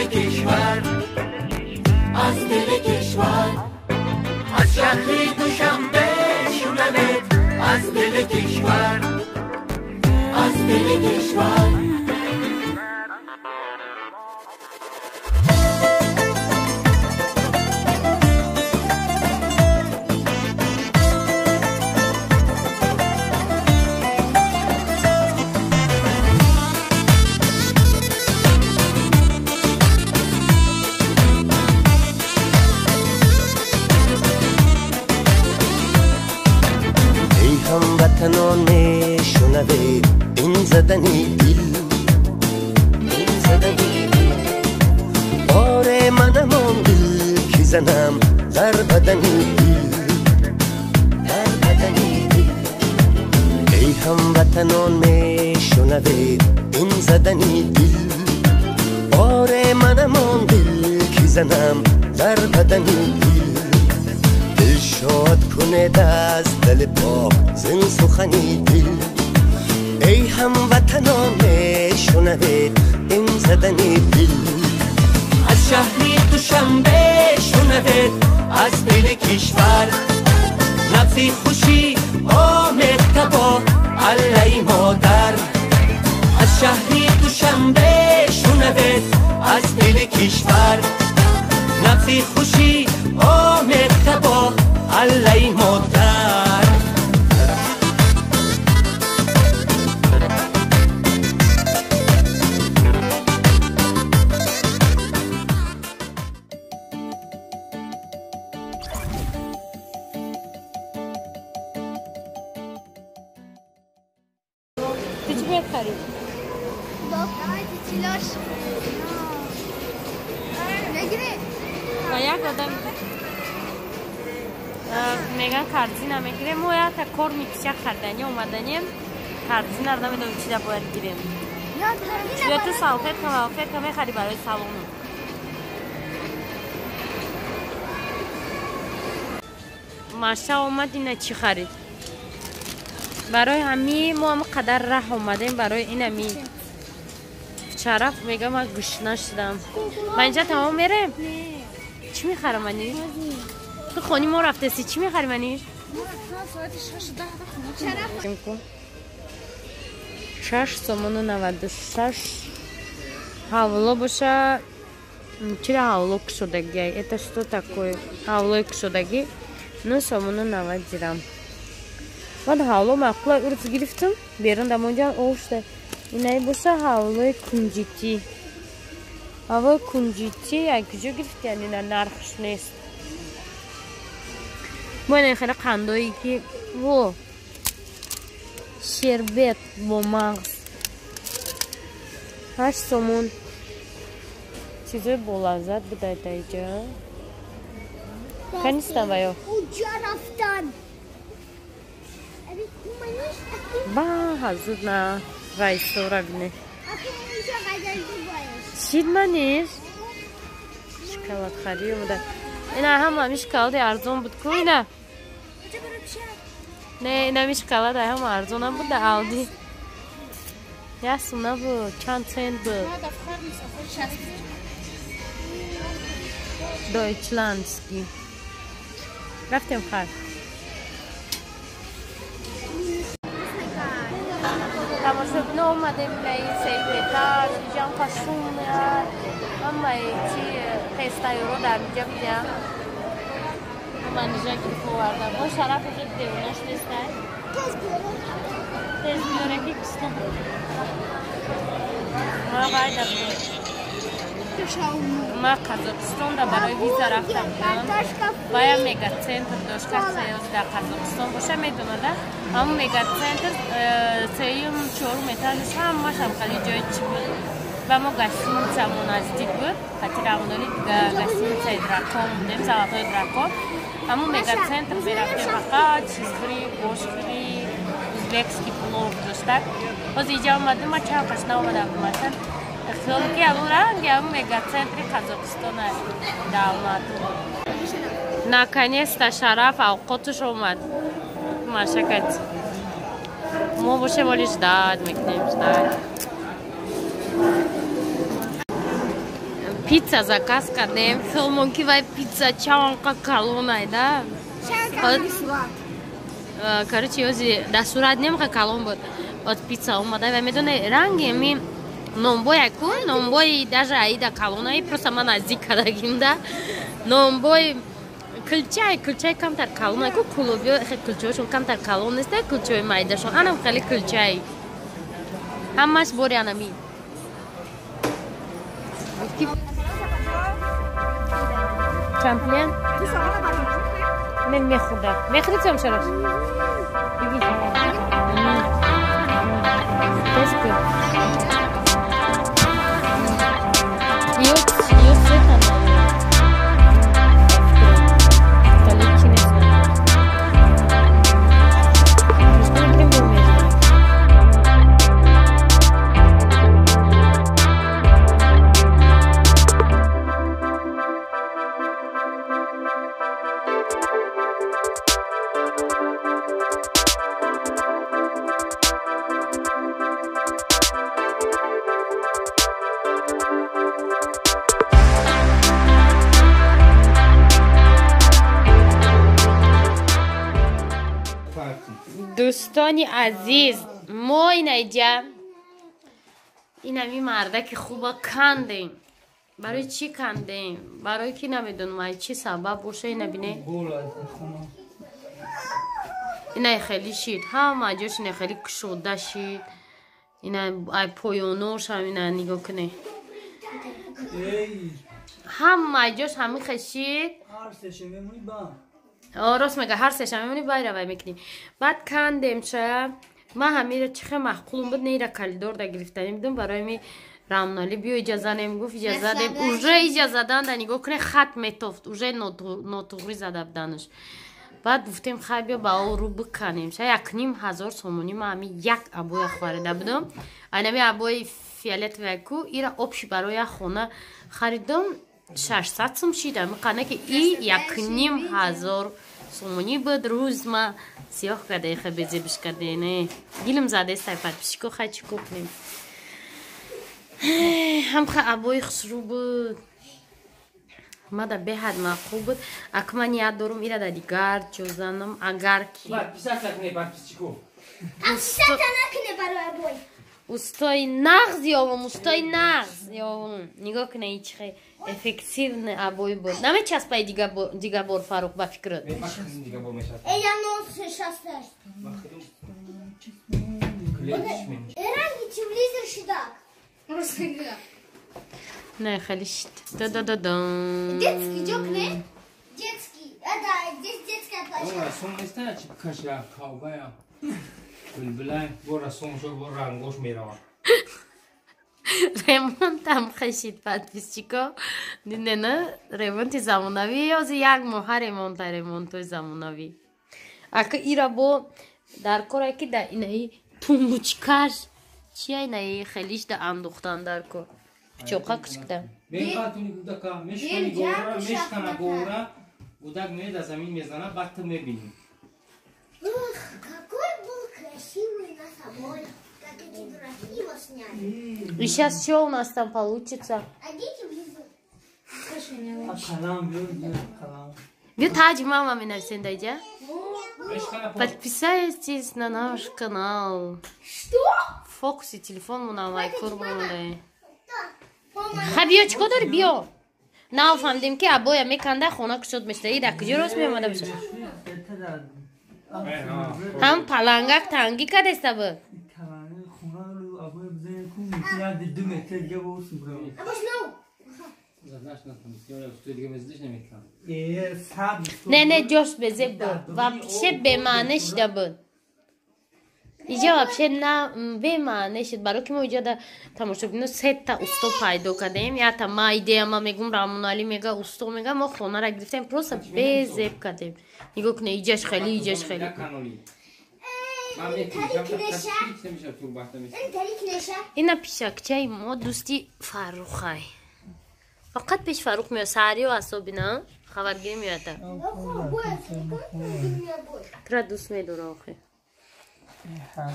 کشور، از دل کشور، از شهر دوشنبه شونمت، از دل کشور، از دل کشور. هموطنان میشنوید این زدنی دل، این زدنی دل، آره منم آن دل که زنم در بدنی دل، در بدنی دل. ای هموطنان میشنوید این زدنی دل، آره منم آن دل که زنم در بدنی دل. دل شاد کنه از دل پاک زن سخنی دل، ای هموطنان شنوید این زدنی دل. از شهر دوشنبه شنوید، از دل کشور، نبض خوشی آمد تبا علی مادر. از شهر دوشنبه شنوید، از دل کشور، نبض خوشی آمد تبا علی مادر. تو چی باید خرید؟ و یک آدم меган корзина мегирем, мо якта кор микша хардани омаданем, корзинаро намедонем чи да бояд гирем. Ё ту салфетка малфетка мехари барои салону. Маша омад, ина чӣ харид? Барои ҳами мо ҳама қадар раҳ омадем, барои инами чараф мегам ман гушна шудам. Ма инҷа тамом мерем? Чӣ мехарам ани? تو خونی ما رفته سی چی میخری منیش؟ 6 сомону 96 ҳавло боша. Чира ҳавло кушодагӣ? Это что такое? Ҳавлои кушодагӣ 9 сомону 90 дирам. Баъд ҳавло маъқула урф гирифтам, берун дамонҷа овшта. Инаи боша ҳавлои кунҷитӣ. Ҳавлои кунҷитӣ як куҷо гирифти? Яъне нархш нест. Мо ина хеле қандое ки во шербет бо мағз 8 сомон. Чизои болаззат будай даиҷа. Канистан ваё? Уҷа рафтан. Ба ҳазуд на раисора бине. Шид маниш? Шоколадхарӣ омада. Ина ҳама ҳами шоколади арзон буд ку ина? Не, ина ҳами шоколад ҳама арзонам буд да Алди. Як сум набуд, чанд цент буд. Дойчландский. Рафтем хар. Тамошобино омадем ина ин сеюм этаж, инҷам қашун меяд. Ҳамаи чи хестайёро дар инҷа бидиям. Манижа гирифт оварда. Бо шараф уже девонаш нестай. Тез биёре ки куста. Ма вайда буд. Ма Қазоқистон да барои виза рафта будам. Вая мегацентр дошт, касе дар Қазоқистон боша медонада. Ҳамун мегацентр сеюм чорум этажаш ҳамаш ҳамхали ҷои чӣ буд. Ва мо гостиницамо наздик буд, хати равоноли гостиницаи Дракон будем, Золотой дракон. Ҳамун мегацентр мерафтем, фақат чизхӯрӣ, гӯштхӯрӣ, узбекский плов доштак. Ҳозир иҷа омадем, ма чанд қаш наомадам бимашан. Хиёл ки ҳамун ранги ҳамун мегацентри Қазоқистон даомад. Наконец-то Шараф авқотуш омад. Машакат. Мо бошем оли ждать мекунем, ждать. Пицца заказ кардем. Филмон ки вай пицца чанқа калонай да. Короче, ёзи дар сурат немқа калон буд. От пицца омада ва медоне ранги ми номбой ку, номбой даже аида калонай, просто ман наздик кардагим да. Номбой кулчай, кулчай камтар калонай ку, кулобиё кулчаҳошон камтар калон нест, кулчаҳои майдашон. Анам хеле кулчай. Ҳамаш бори анами. Чампион? Мен мехӯрдам. Мехӯрӣ ту ҳамшарош? Бигӣ. Тест кун. Ё сетана. Дӯстони азиз, мо инаҷа инами мардаки хуба кандем. Барои чӣ кандем? Барои ки намедонам ай чӣ сабаб боша. Ина бине, инай хеле шид, ҳама ҷош ина хеле кушода шид. Ина ай поёношам ина нигоҳ куне, ҳама ҷош ҳами хешид. Рост мега, ҳар сеша мемонӣ байравай мекунӣ. Баъд кандем ша. Ман ҳамира чӣ хел маъқулум буд, неира калидор да гирифтанӣ будум. Барои ми Рамнали биё иҷаза нем гуфт, иҷаза дем. Уже иҷаза данда нигоҳ куне, хат метофт, уже нотуғрӣ зада буданаш. Баъд гуфтем хай биё ба о рӯ биканем ша. 1500 сомонӣ ман ҳами як абоя харида будам. Айнами абои фиолетовая ку, ира обши барои як хона харидам, 600 сум шид. Ами ки и 1500 сомонӣ буд. Рӯз ма сиёҳ карда иха безебиш карде, не гилм задестай подписчико. Хай чӣ ко кунем, ҳамха абои хушрӯ буд, мада беҳад маъқул буд. Ак ман ният дорум ира да дигар ҷо занам, агар ки устои нағз ёвам, устои нағз ёвам. Нигоҳ куна, ичхе эффективный обои буд. Намечаспай дига бор, Фарух, ба фикрат? Э, я нос шасташ. Ранги телевизор шидак. Не, хеле шид. Да-да-да-да. Детский ҷок, не? Детский. А, да, здесь детская площадка. Расом неста, чи каша, кавбая. Булбулай, бо расом шо, бо рангош мерава. Ремонтам хешид, подписчико. Дидена, ремонти замонавӣ, ёзи як моҳа ремонта, ремонтои замонавӣ. Ака ира бо дар коре ки да инаи тумбучкаш чия, инаи хелиш да андухтан дар кор. Пичоқа кучикда. Мекатуни гудака, мешкани гора, мешкана гора, гудак ме да замин мезана, баъд ту мебинӣ. Ух, какой был красивый на собой. Как эти дураки его сняли. И сейчас что у нас там получится? А дети внизу. Қалам, биё, қалам. Биё таҷ мама менависен даиҷа. Подписайтесь на наш канал. Что? Фокуси телефон мунавай кур бумодаe. Ха биё, чӣ кор дорӣ, биё. Нафаҳмидем ки абоя меканда, хона кушод мешуда. И дар куҷо рост меомада боша? Ҳам палангак тангӣ кадеста буд. Таланги хона ру абоя бизанем ку, як ду метр дига бо субрам. Абош нав. Задаш натонисти, оля устои дига мезадиш намекан. Э, сад. Не, не, ҷош безеб буд. Вообще бемаъне шида буд. Иҷа вообще на бемаъне шид, барои ки мо иҷа да тамошобино сета усто пайдо кардем. Ята ма идея ма мегум, Рамоналӣ мега, усто мега, мо хонара гирифтем, просто безеб кардем. Нигоҳ куне, иҷаш хеле, иҷаш хеле. Ман мекушам, ҳеч намешавад, турбахта мешавад. Ина пишакчаи мо дӯсти Фаррухай. Фақат пеш Фаррух меояд, саҳариё асобина хабаргирӣ меояда. Тура дӯст медора охе.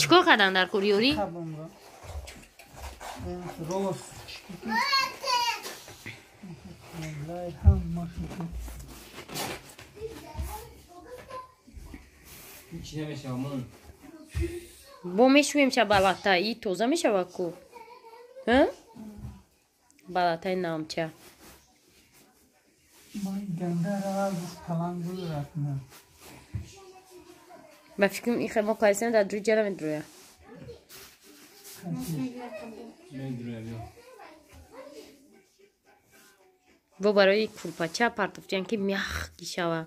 Чӣ кор кардан дар кор, ёрӣ? Рост. Бо мешӯем ша балата и тоза мешава ку. Балатай намча. Ба фикрам и мо кайсем дар ҷуй ҷара медроя. Бо барои курпача партофтиян ки мягкий шава.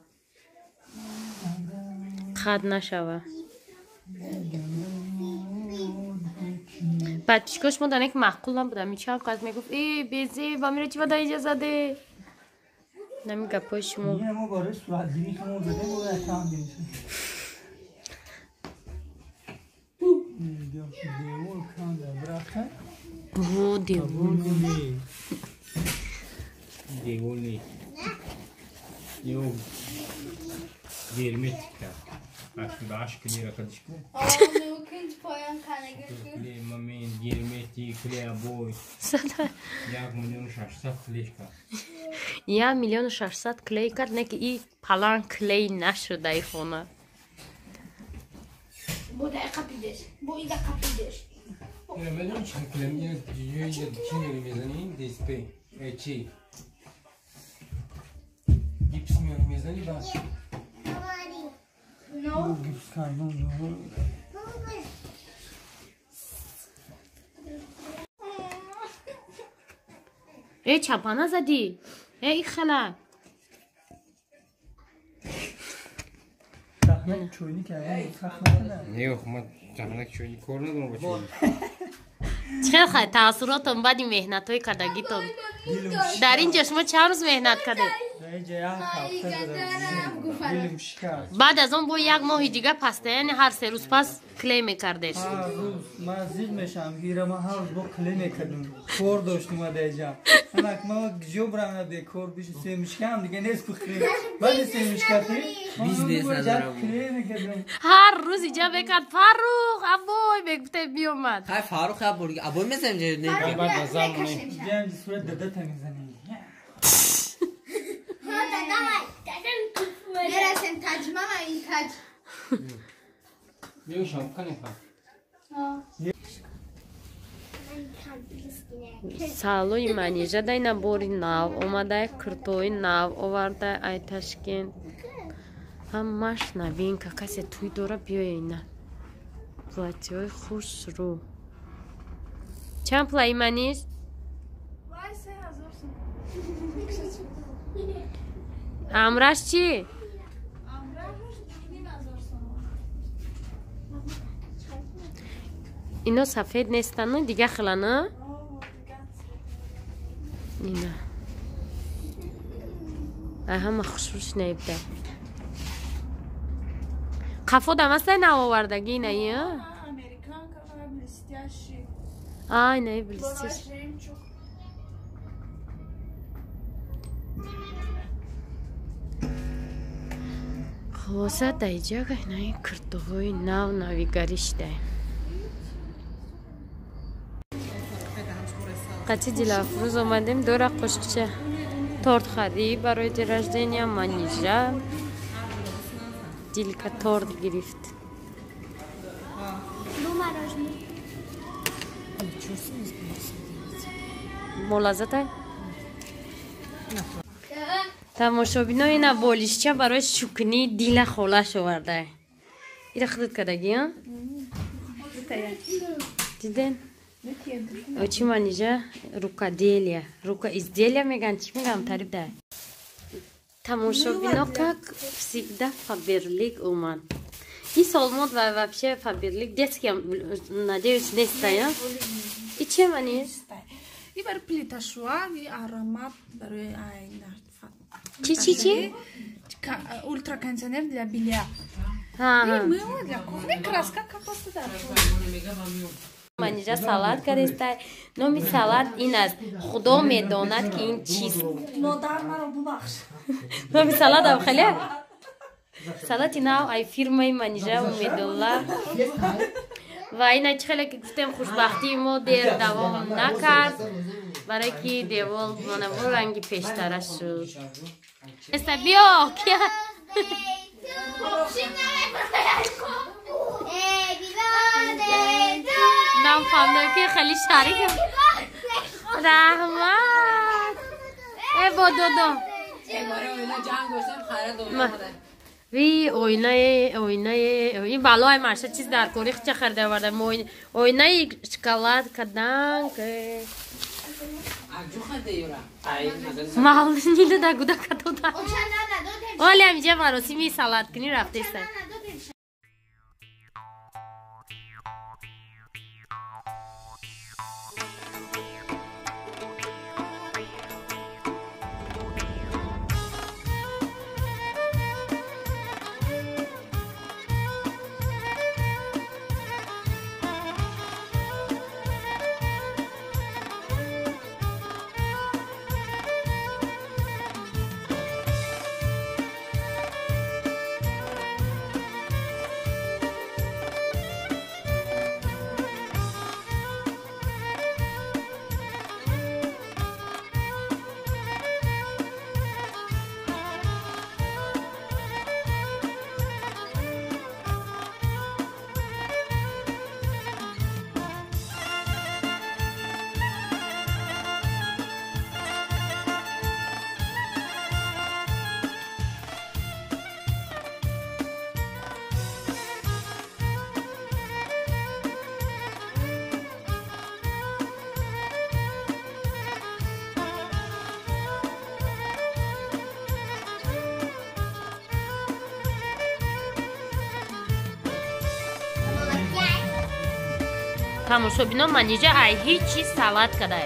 Қад нашава. Подписчикош мо данек маъқул набудам. Чанд қаз мегуфт: "Э, безе, ба мира чӣ ба дар инҷа заде?" Нами гапҳои шумо. Бу девол. Девол. Ё герметика. Ашки клей ракадишку. Клей момент, герметик, клей обои. 1 600 000 клейка. 1 600 000 клей кард, не ки и палан клей нашуд ай хона. Бо дай қапидеш. Бо ида қапидеш. Медонӣ чӣ клей чӣ мезанӣ? ДСП. Чӣ? Гипс мезанӣ бас. Э, чапана задӣ. Э, и хала. Чӣ хел таассуротон баъди меҳнатҳои кардагитон? Дар ин ҷо шумо чанд рӯз меҳнат кардед? Баъд аз он бо як моҳи дига паста, яъне ҳар се рӯз пас клей мекардед. Ҳар рӯз ман зид мешавам, гира ман ҳар рӯз бо клей мекардам. Кор доштум адаҷа. Анак ман ҷо брам бекор биши семишкам дига нест бихрем. Баъди семишка бизнес надорам. Клей мекардам. Ҳар рӯз иҷа мекард Фаррух, абой мегуфта биомад. Хай Фаррух абой, абой мезанем ҷа не. Баъд назар монем. Ҷам сурат дадата мезанем. Салои манижа дай набори нав омадай, киртои нав овардай ай Ташкент. Ҳамаш новинка, касе тӯй дора биёя ина. Платьёи хушрӯ. Чанд пулаи маниж? Амраш чӣ? Ино сафед нестанд, дига хелана? Ина. Ай ҳама хушрӯш наибда. Қафо дамастай навовардаги инаи? А, инаи блестящий. Хулоса даиҷага инаи киртоҳои нав навигарӣ шидай. Қати Дилафрӯз омадем, дора қошиқча торт харӣ барои день рождения Манижа. Дилка торт гирифт. Молазата? Тамошобино ина болишча барои шукни дила холаш оварда. Ира худат кардагӣ, а? Диден? Очи Манижа рукоделия. Рукоизделия меган, чӣ мегам тариф да? Тамошобино как всегда Фаберлик омад. И солмод ва вообще Фаберлик детский, надеюсь, нестай, а? И че Маниж? И барои плиташӯа, и аромат барои Чи чи чи? Ультракондиционер для белья. И мыло для кухни, краска капуста да. Манижа салат кардестай. Номи салат ин аст. Худо медонад ки ин чист. Модар маро бубахш. Номи салат ам хеле? Салати нав ай фирмаи Манижа Умедулла. Ва ина чӣ хеле ки гуфтем, хушбахтии мо дер давом накард, барое ки девол манаву ранги пештара шуд. Эста биё кия. Нам фаҳмидам ки хеле шарик. Раҳмат. Э бо додо. Ви оинаи оинаи ин балои маша чиз дар кори ча харида оварда. Оинаи шоколад кадан маълум да гудака дода. Оли ҳамиҷа маросими салаткунӣ рафтеста. Тамошобино, Манижа ай ҳичи салат кадай.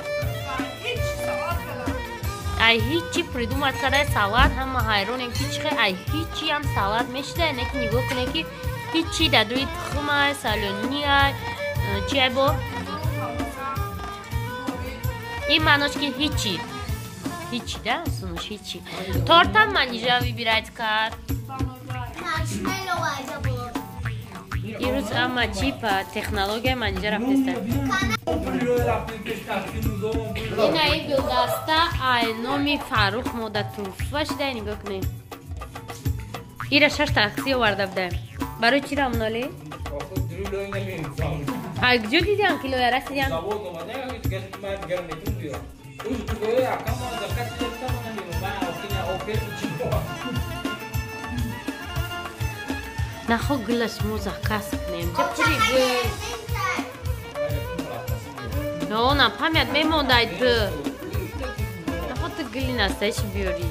Ай ҳичи придумать кадай салат, ҳама ҳайронем ки чихе ай ҳичи ҳам салат мешидай, не ки нигоҳ кунем ки ҳичи дар рӯи тухмай, салониай, чи ай бо? Ин маънош ки ҳичи. Ҳичи да, сунуш ҳичи. Тортам Манижа выбирать кард. Имрӯз ама чи па технология Манижа рафтеста. Ина ин гулдаста ай номи Фаррух мода туҳфа шидай, нигоҳ кунем. Ира шаш такси оварда будаем. Барои чи рамноли? Ай куҷо дидиам ки лоя расидиам? Нахо гулаш мо заказ кунем. Ча пули гул? Но на память мемондай ту. Нахо ту гули настаиши биёрӣ.